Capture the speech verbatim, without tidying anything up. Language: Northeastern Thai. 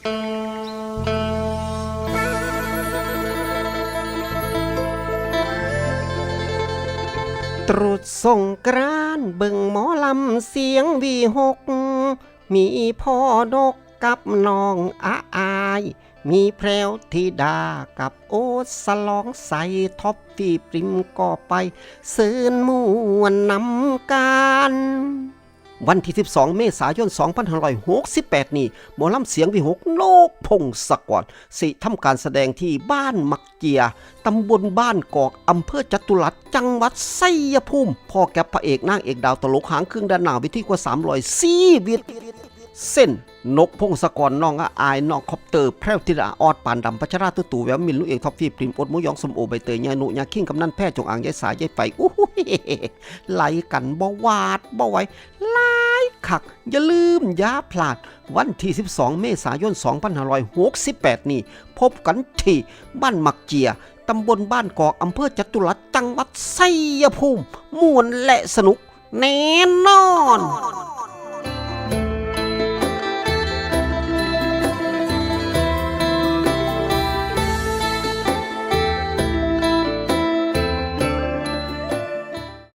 ตรุษสงกรานต์เบิ่งหมอลำเสียงวีหก มีพ่อนกกับน้องอาอาย มีแพรวธิดากับโอ๊ตสลองใส ท็อปปี้ปริมก็ไปเสิร์นม่วนนำกัน วันที่สิบสองเมษายนสองพันห้าร้อยหกสิบแปดนี้ หมอลำเสียงวีหก นกพงศกร สิทำการแสดงที่บ้านหมากเจีย ตำบลบ้านกอก อำเภอจตุรัส จังหวัดชัยภูมิ พ้อกับพระเอกนางเอกดาวตลกหางเครื่องด้านหน้าเวทีกว่าสามร้อยชีวิต เช่น นกพงศกร น้องอาอาย น้องคอปเตอร์ แพรวธิดา ออด ปานดำ พัชรา ตุ๊ตู่ แววมิน ลูกเอก ท็อปปี้ปริม โอ๊ต หมูหยอง ส้มโอ ใบเตย ยายนุ ยาคิง กำนัน แพร่ จงอาง ยายสาย ยายไฝ อู้หู ไหลกันบ่หวาดบ่ไหว หลายคัก อย่าลืมอย่าพลาด วันที่สิบสองเมษายนสองพันห้าร้อยหกสิบแปดนี้ พบกันที่บ้านหมากเจีย ตำบลบ้านกอก อำเภอจตุรัส จังหวัดชัยภูมิ ม่วนและสนุกแน่นอน